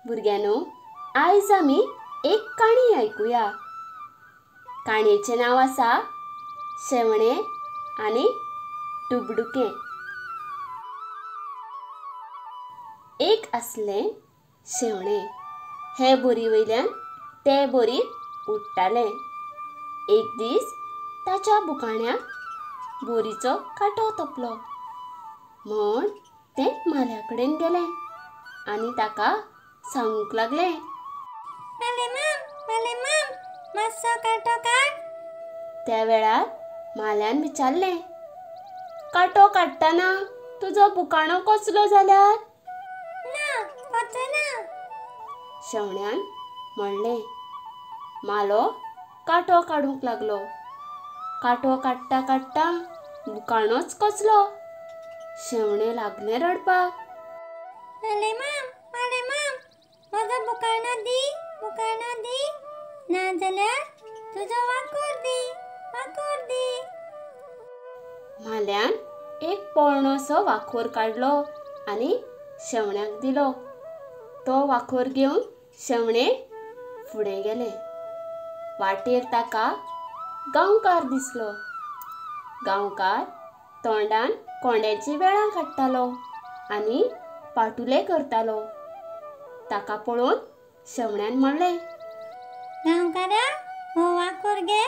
भुरग्यांनो, आयज आमी एक काणी आयकुया। काणयेचें नांव आसा शेवणें आनी डुबडुकें। एक आसलें शेवणें, हे बोरी वयल्यान ते बोरीर उडटालें। एक दीस ताच्या बुकाण्याक बोरीचो कांटो तोपलो म्हूण तें म्हाल्या कडेन गेलें आनी ताका सांगूंक लागलें, मालेमाम, मालेमाम, मातसो कांटो काड। त्या वेळार म्हाल्यान विचारलें, कांटो काडटना तुजो बुकाणो कसलो जाल्यार? ना, कोचना। शेवण्यान म्हणलें। म्हालो कांटो काडूंक लागलो। कांटो काडटा काडटा बुकाणोच कसलो। शेवणें लागलें रडपाक। मालेमाम, मालेमाम, म्हजो बुकाणो दी, बुकाणो दी, ना जाल्यार तुजो वाकोर दी, वाकोर दी। म्हाल्यान एक पोरणोसो वाखोर काडलो आनी शेवण्याक दिलो। तो वाखोर घेवन शेवणें फुडें गेलें। वाटेर ताका गांवकार दिसलो। गांवकार तोंडान कोंड्याची वेळां काडटालो आनी पाटुले करतालो। ताका पळोवन शेवण्यान म्हणलें, गांवकारा, हो वाकोर घे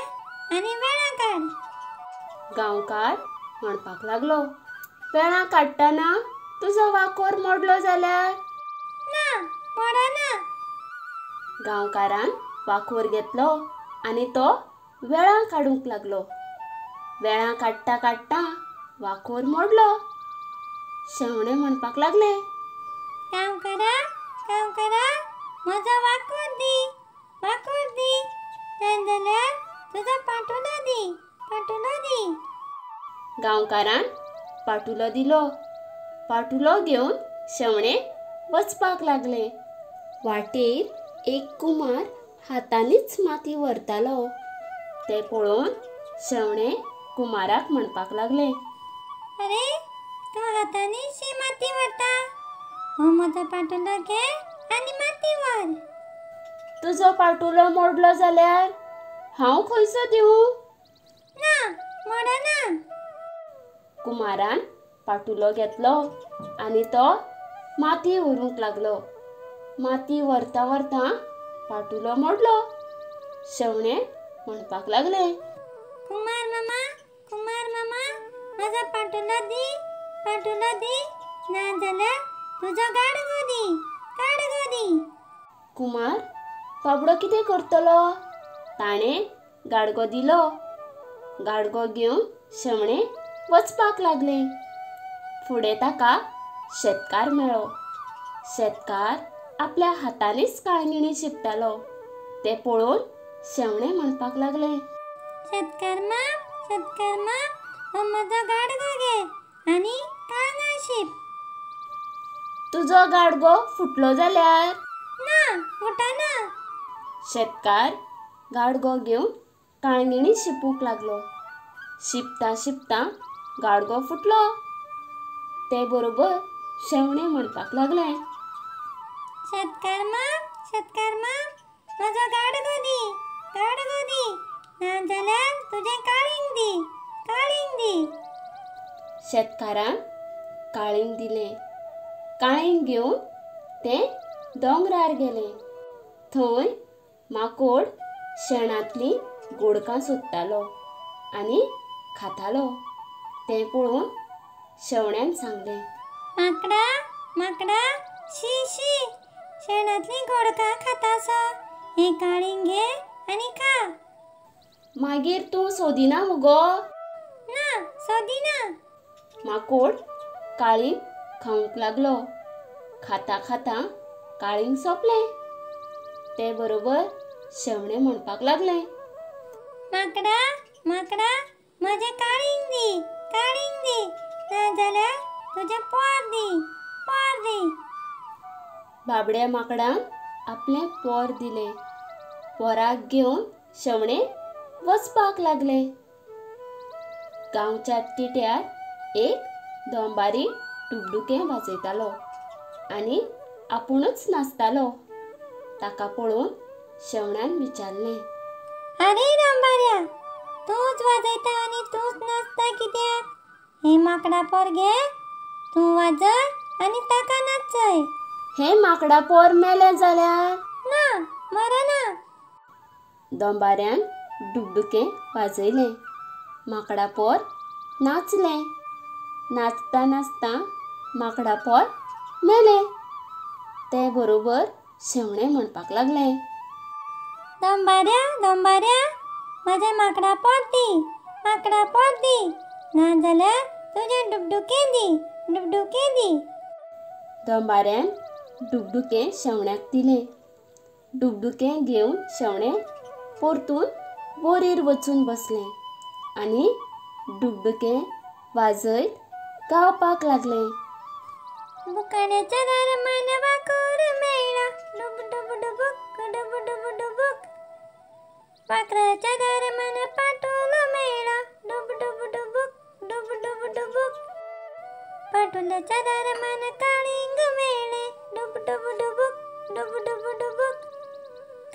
आनी वेळां काड। गांवकार म्हणपाक लागलो, वेळां काडटना तुजो वाकोर मोडलो जाल्यार? ना, मोडना। गांवकारान वाकोर घेतलो आनी तो वेळां काडूंक लागलो। वेळां काडटा काडटा वाकोर मोडलो। शेवणें म्हणपाक लागलें, गांवकारा, गांवकारा, म्हजो वाकोर दी, वाकोर दी, ना जाल्यार तुजो पाटुलो दी, पाटुलो दी। गांवकारान पाटुलो दिलो। पाटुलो घेवन शेवणें वचपाक लागलें। वाटेर एक कुमार हातांनीच माती व्हरतालो। तें पळोवन शेवणें कुमाराक म्हणपाक लागलें, अरे, तूं हातांनी शी माती व्हरता, हो म्हजो पाटुलो घे आनी माती व्हर। तुजो पाटुलो मोडलो जाल्यार हांव खंयचो दिवं? ना, मोडना। कुमारान पाटुलो घेतलो आनी तो माती व्हरूंक लागलो। माती व्हरता व्हरता पाटुलो मोडलो। शेवणें म्हणपाक लागलें, कुमार मामा, कुमार मामा, म्हजो पाटुलो दी, पाटुलो दी, ना जाल्यार तुजो गाडगो दी, गाडगो दी। कुमार बाबडो कितें करतलो? ताणें गाडगो दिलो। गाडगो घेवन शेवणें वचपाक लागलें। फुडें ताका शेतकार मेळ्ळो। शेतकार आपल्या हातांनीच काळंगिणी शिंपतालो। तें पळोवन शेवणें म्हणपाक लागलें, शेतकार माम, शेतकार माम, हो म्हजो गाडगो घे आनी काळंगां शिंप। तुजो गाडगो फुटलो जाल्यार? ना, फुटना। शेतकार गाडगो घेवन काळंगिणी शिंपूंक लागलो। शिंपता शिंपता गाडगो फुटलो। ते बरोबर शेवणें म्हणपाक लागलें, शेतकार माम, शेतकार माम, म्हजो गाडगो दी, गाडगो दी, ना जाल्यार तुजें काळींग दी, काळींग दी। शेतकारान काळींग दिलें। काळींग घेवन तें दोंगरार गेलें। थंय माकोड शेणांतलीं गोडकां सोदतालो आनी खातालो। तें पळोवन शेवण्यान सांगलें, माकडा, माकडा, शी शी, शेणांतलीं गोडकां खातासो, हें काळींग घे आनी खा। मागीर तूं सोदिना मुगो? ना, सोदिना। माकोड काळींग खावंक लागलो। खाता खाता काळींग सोंपलें। ते बरोबर शेवणें म्हणपाक लागलें, माकडा, माकडा, म्हजें काळींग दी, काळींग दी, ना जाल्यार तुजें पोर दी, पोर दी। बाबड्या माकडान आपलें पोर दिलें। पोराक घेवन शेवणें वचपाक लागलें। गांवच्या तिट्यार एक दोंबारी डुबडुकें वाजयतालो आनी आपुणूच नाचतालो। ताका पळोवन शेवण्यान विचारलें, आरे डोंबाऱ्या, तूंच वाजयता आनी तूंच नाचता कित्याक? हें माकडा पोर घे, तूं वाजय आनी ताका नाचय. हें माकडा पोर मेलें जाल्यार? ना, मरना. डोंबाऱ्यान डुगडुकें वाजयलें. माकडा पोर नाचलें. नाचता नाचता माकडा पोर मेलें. ते बरोबर शेवणें म्हणपाक लागलें, डोंबाऱ्या डोंबाऱ्या, म्हजें माकडा पोर दी, माकडा पोर दी, नाजाल्यार तुजें डुगडुकें दी, डुगडुकें दी. डोंबाऱ्यान डुगडुकें शेवण्याक दिलें. डुगडुकें घेवन शेवणें परतून बोरीर वचून बसलें आनी डुगडुकें वाजयत गावपाक लागलें. बुकाण्याच्या दारमान वाकोर मेळ्ळो, डुब डुब डुबुक डुब डुब डुबुक. वाकराच्या दारमान पाटोलो मेळ्ळो, डुब डुब डुबुक डुब डुब डुबुक. पाटोल्याच्या दारमान काळींग मेळ्ळें, डुब डुब डुबुक डुब डुब डुबुक.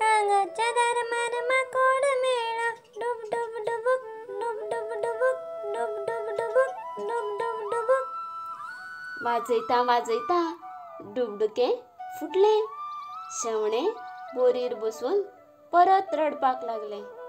कांगाच्या दारमान माकोड मेळ्ळो, डुब डुब डुबुक डुब डुब डुबुक डुब डुब डुबुक डुब डुब डुबुक. वाजयता वाजयता डुगडुकें फुटलें. शेवणें बोरीर बसून परत रडपाक लागलें.